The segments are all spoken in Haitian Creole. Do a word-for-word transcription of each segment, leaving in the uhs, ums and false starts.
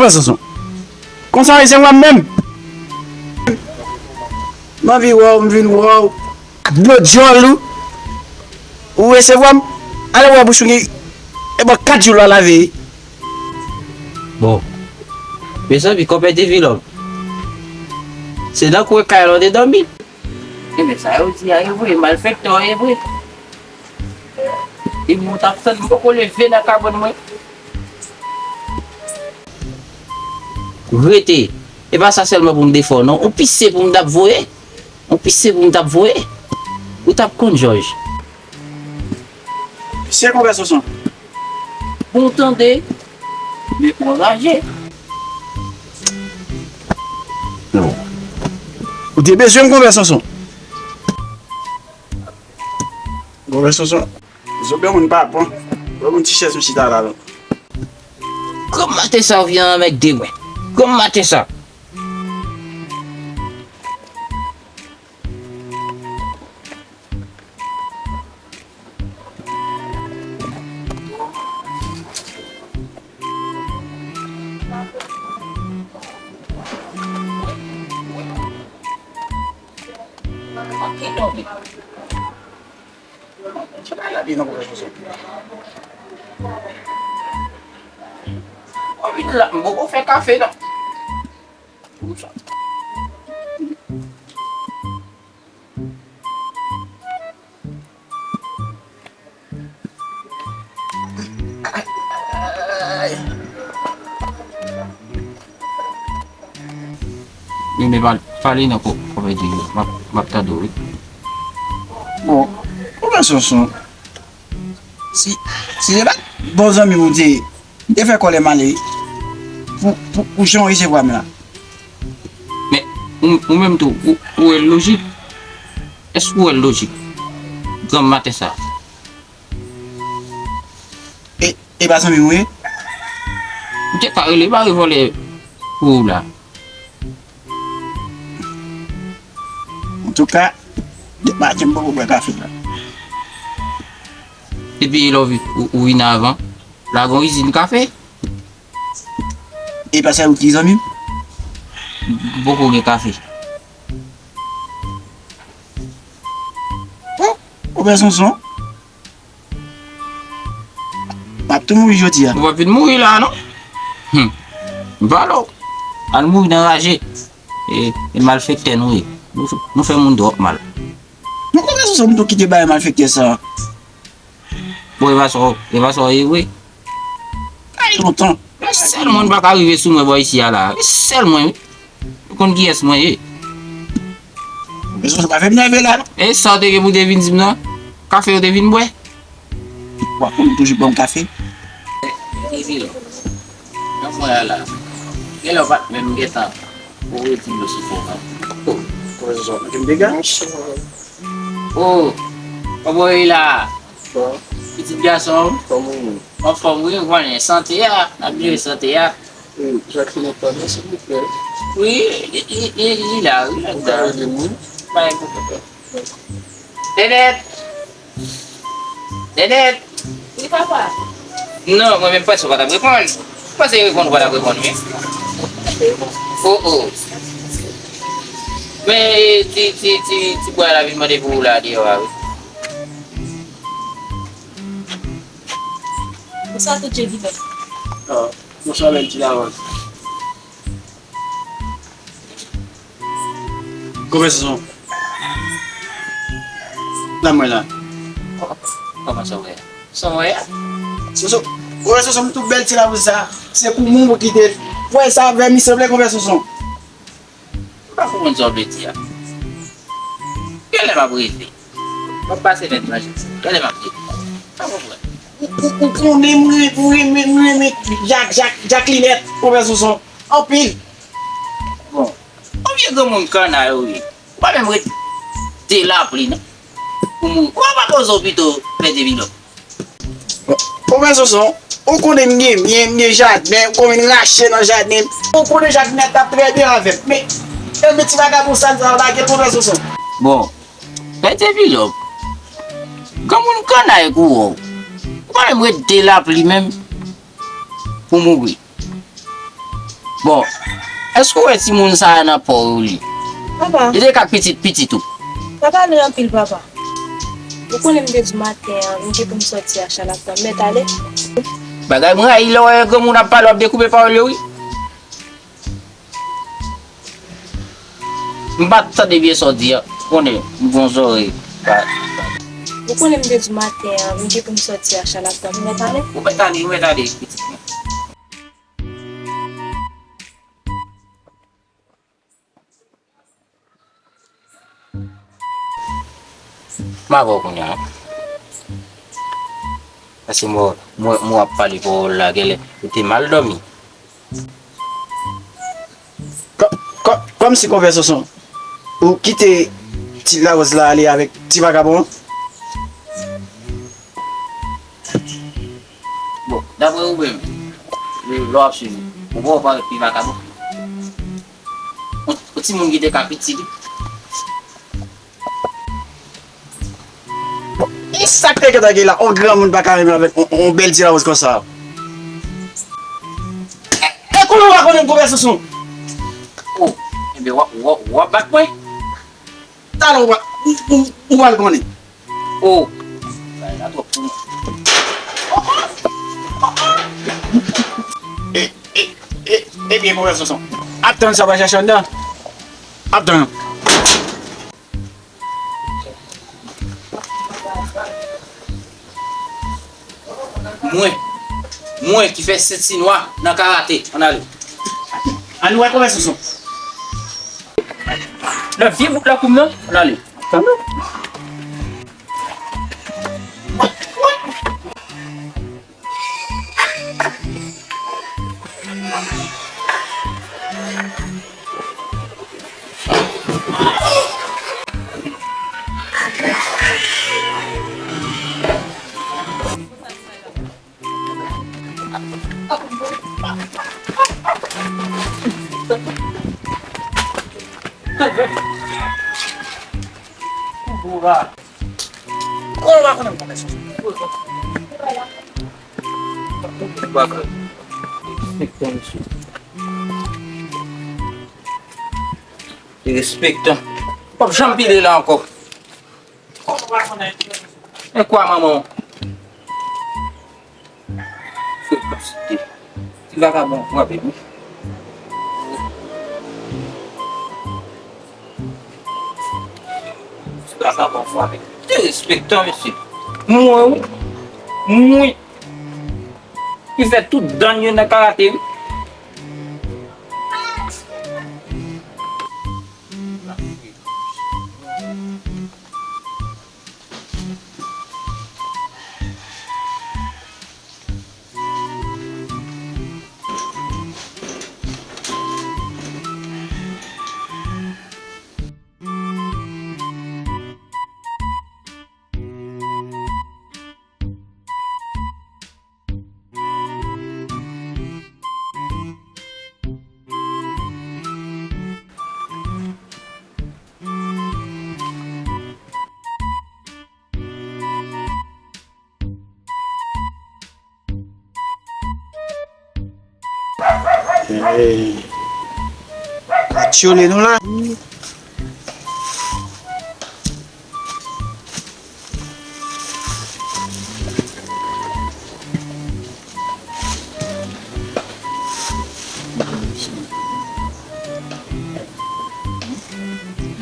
Konbyen Sonson? Konsa wi, se mwen menm. M anvi wè w, m vin wè w. Ak dlo djòl ou. Ou resevwa m. Ale wè bouch ou gen. E bon, kat jou l pa lave. Bon. Mezanmi, konpè Devilòm. Se nan kwen kay la w te dòmi. Ebyen, sa yo di a, e vre, malfektè w ye vre. Epi mwen t ap tann, m poko leve nan kabann mwen. Rete. E pa sa sèlman pou m defè w, non. Ou pise pou m t ap voye. Ou pise pou m t ap voye. Ou t ap konn, Jòj. Pise, konpè Sonson. Bon, tande. Men pou anraje. Non. Ou te bezwen m, konpè Sonson. Konpè Sonson. Zo gen moun pa bon. Wè moun ti chèz m chita la, non. Kòm maten sa ou vin anmède mwen. Kòm maten sa. Ou vin la, m poko fè kafe non. Konsa. Wi, men pa, pale nan ko-, konpè Diri. M ap, m ap tande w, wi. Bon, konpè Sonson. Si, si se pa t bon zanmi w ou te ye, m te fè kòlè m ale, wi. Pou, pou, pou jan w resevwa m la. Men, ou, ou menm tou, ou, ou wè l lojik? Èske ou wè l lojik? Granm maten sa. E, e pa zanmi w ye? M te ka rele bare vòlè pou ou la. Antouka, depi maten m poko bwè kafe la. Epi lè w vi-, ou, ou vin avan, la gon izin kafe? E pa sa ou ki zanmi m? M poko gen kafe. Bon, konpè Sonson. M ap tou mouri jodi a. Ou p ap vin mouri la, non? Hum. M pale w. Al mouri nan raje. E, e malfektè nou ye. Nou, nou fè moun twòp mal. Nou konprann sou sa, m tou kite bagay malfektè sa. Bon, e pa sa, e pa sa, e vre. Ay, lontan. E sèl moun pa ka rive sou mwen bò isi a la. E sèl mwen, wi. Ou konn kiyès mwen ye. Mesye, sa pa fè m nève la, non. E sa w te gen pou w te vin di m nan? Kafe w te vin bwè? W ap konn toujou ban m kafe. Epi, nan mwen a la, genlè w pa t menm gentan pou w di m sou fon an. Oh, kòman se sa? Mete m dega? Oh, kòman w ye la? Bon. Pitit gason m? Kòman w ye? Anfòm wi, ou konnen, sante a, n ap jere sante a. Wi, Jacqueline ap pale, silvouplè. Wi, li, li, li, li la, wi, la. Ou ka rele mwen? Pa gen pwoblèm. Nènèt! Nènèt! Wi, papa. Non, mwen menm panse w pa t ap reponn. Mwen panse reponn ou pa t ap reponn, wi. Oh, oh. Men, ti, ti, ti, ti bwa la vin mande pou ou la, deyò a, wi. Bonswa, tonton Djevida. Ah, bonswa, bèl ti daronn. Kòman se son? La mwen la. Kòman sa w wè a? Sa w wè a? Sonson, wè Sonson, m tou bèl ti labous sa. Se pou moun pou kite. Wè sa, vè mi sanble konpè Sonson. M pa konprann sa w vle di a. Genlè m ap rele. M ap pase nèt nan je. Genlè m ap rele. M pa konprann. Ou, ou, ou konnen m re-, m renmen, m renmen Jak, Jak, Jaklinèt, konpè Sonson. Anpil. Bon. Konbyen granmoun kannay ou ye? Ou pa menm ret de lapli, non. Pou mouri. Ou pa poze w pito pèdi vilòp. Konpè Sonson, ou konnen m gen byen, m gen jaden, ou konnen m rache nan jaden. Ou konnen jaden nan t ap trè byen avè m. Men, e men ti vagabon sal sa yo lage l, konpè Sonson. Bon, pèdi vilòp. Granmoun kannay kou wè w. Ou pa menm ret de lapli menm pou mouri. Bon, èske w wè timoun sa a nan po w li? Papa. Li te ka pitit pitit ou. Papa, nou anpil, papa. Ou konnen m te di maten an, m gen pou m sòti a Chalatan. M mèt ale. Bagay m rayi lè w wè granmoun ap pale, w ap dekoupe pawòl yo, wi. M pa t tande byen sa w di a. Ou konnen, m gon zòrèy. Pa, pa. Ou konnen m te di maten an, m gen pou m sòti a Chalatan. M mèt ale. Ou mèt ale, ou mèt ale, pitit mwen. M avè w kounye a. Paske mwen, mwen, mwen ap pale pawòl la, genlè ou te mal dòmi. Kò-, kò-, kòmsi konpè Sonson, ou kite ti Larose la ale avèk ti vakabon an? Bon, daprè ou menm, lè w ap swiv, ou pa wè w parèt pi vakabon? Yon, yon timoun ki te ka pitit li. Bon, e sa k te gentan gen la, yon granmoun pa ka renmen avèk yon, yon bèl ti Larose konsa. E, e kouman w pa konnen m konpè Sonson? Oh, enben, w ap, w ap, w ap bat mwen? Talè w pral, ou, ou, ou pral konnen. Oh! Bagay la twòp pou mwen. E, e, e, ebyen, konpè Sonson. Ap tann sa w pral chache anndan. Ap tann. Mwen, mwen ki fè senti nwa nan karate. Ann ale. Ann wè konpè Sonson. Nan vye bout lakou m nan, ann ale. Tande. Kòman w pa konnen m konpè Sonson? Respektan, mesye. Respektan. W p ap janm pile la ankò. Kòman w pa konnen? E kwa manman w? Frekans de. Ti vakabon frape wi. Ti vakabon frape. Derespektan, mesye. Mwen, wi. Mwen. Li fè tout dan yo nan karate, wi. Hey. Atyole nou la. M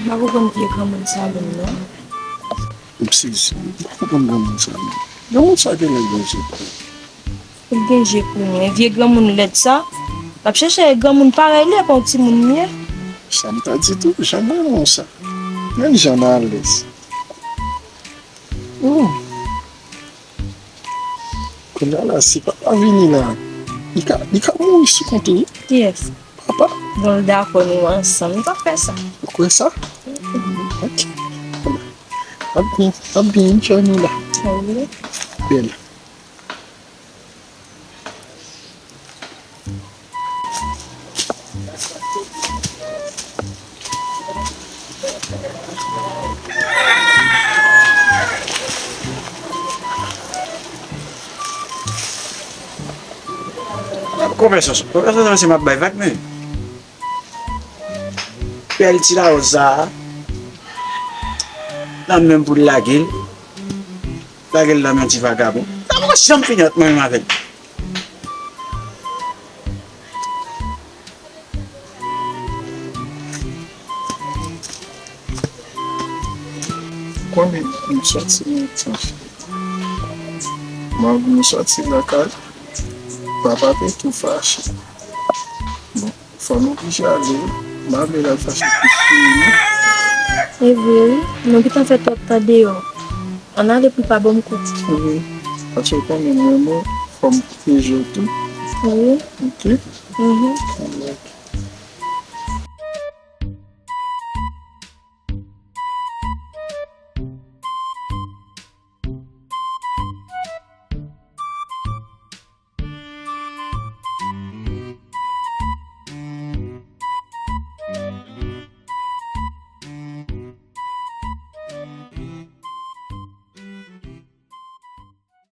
pa konprann vye granmoun sa menm non. M sezi, m pa konprann granmoun sa menm. Granmoun sa genlè gen je pou li. Li gen je pou mwen. Vye granmoun lèd sa. L ap chèche granmoun parèy li, epi yon timoun li ye. Sa m ta di tou, jan granmoun sa. Men jan l alèz. Oh. Kounye a la, si papa vini la, li ka, li ka mouri sou kont ou, wi. Kiyès? Papa. Bon, l dakò, nou ansanm, nou pa fè sa. Ou kwè sa? Ok. Ap byen, ap byen, enjoy nou la. Wi. Bèl. Konpè Sonson, konpè Sonson, se m ap bay vag, men. Pèl ti lawòz sa a, nan men m pou l lage l, lage l nan men yon ti vagabon. Sa poko janm fini ant mwen menm avè l. Ou konnen, m sòti nan tan. M ap vin sòti lakay. Papa te tou fache. Bon, fò m oblije ale. M pa vle l al fache plis sou li. E vre, wi. Nou gentan fè twòp tan deyò. Ann ale pou l pa ban m kou. Wi. Paske w konnen m renmen w, fò m pwoteje w tou. Wi. Ok? Mhm. Ok.